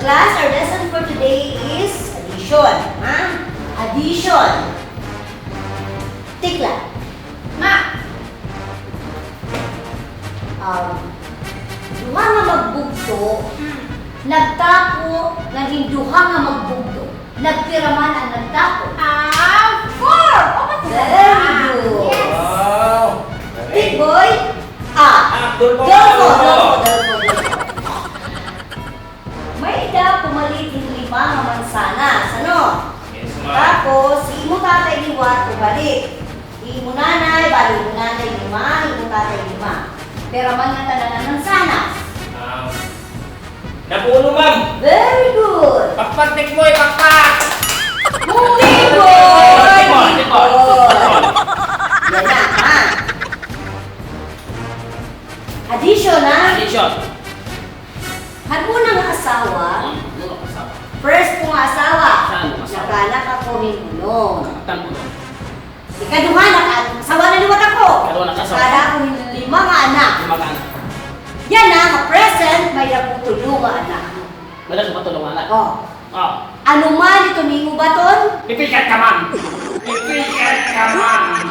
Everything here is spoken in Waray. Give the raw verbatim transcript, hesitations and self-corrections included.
Class, our lesson for today is addition. Ha? Addition. Tikla. Ma! Um, duha nga magbugto, hmm, nagtapo ngan hin duha nga magbugto. Nagpira man an nagtapo? Ah, four! Oh, very good. Yes. Wow! Big boy? Ah. Ah, Dolfo, Dolfo, Dolfo. Dolfo, Dolfo, Dolfo. May-ada pumalit hin lima nga mansanas, ano? Yes, ma'am. Tapos, hi imo tatay liwat pumalit. Hi imo nanay, bali imo nanay lima, hi imo tatay lima. Pira man nga tanan an mansanas? Um, napulo, ma'am. Very good. Pakpak, Tikboy, pakpak! Muy good! Tikboy, Tikboy. Good. Yan na, ha? Addition, ha? Addition. Han una nga asawa, hmm, una nga asawa. First ko nga asawa, saan mo asawa? Nakaanak ako hin unom. Nakatan unom. Ikaduha, naka-, asawa na liwat ako. Ikaduha, naka-asawa. Nakaanak ako hin lima nga anak. Lima nga anak. Yana nga present, may-ada ko tulo nga anak. May-ada ka pa tulo nga anak? Oh. Oh. Ano man ito nimo baton? Ipikat ka man! Ipikat ka man!